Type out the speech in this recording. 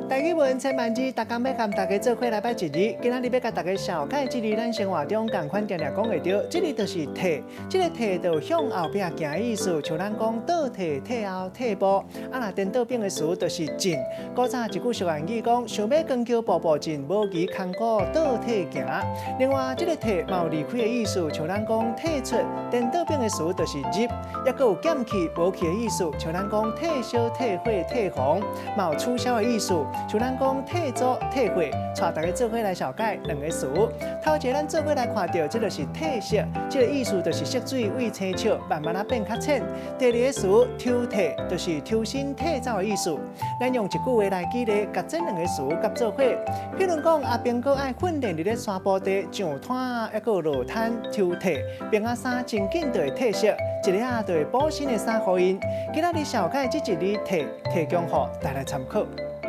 台語文千萬字，逐工欲共大家做伙來擺一字。今仔日欲共大家紹介這字，咱生活中仝款定定講會著，這字就是退。這个退就向後壁行的意思，像咱講倒退、退後、退步。啊，若顛倒反的詞就是進。古早一句俗諺語講，想欲扛轎步步進，無疑空鼓倒退行。另外，這个退嘛有離開的意思，像咱講退出，顛倒反的詞就是入。抑閣有減去、無去的意思，像咱講退燒、退火、退房，嘛有取消的意思。像咱講退租、退會，帶大家做伙來紹介兩个詞。頭一个咱做伙來看著，這就是褪色，這个意思就是色水為青笑，慢慢仔變較淺。第二个詞抽退，就是抽身退走的意思。咱用一句話來舉例，共這兩个詞佮做伙。譬如講，阿兵哥愛訓練佇咧山坡地上灘，抑閣落灘抽退，兵仔衫真緊就會褪色，一下仔就會補新的衫予𪜶。今仔日紹介這一字退，提供予大家參考。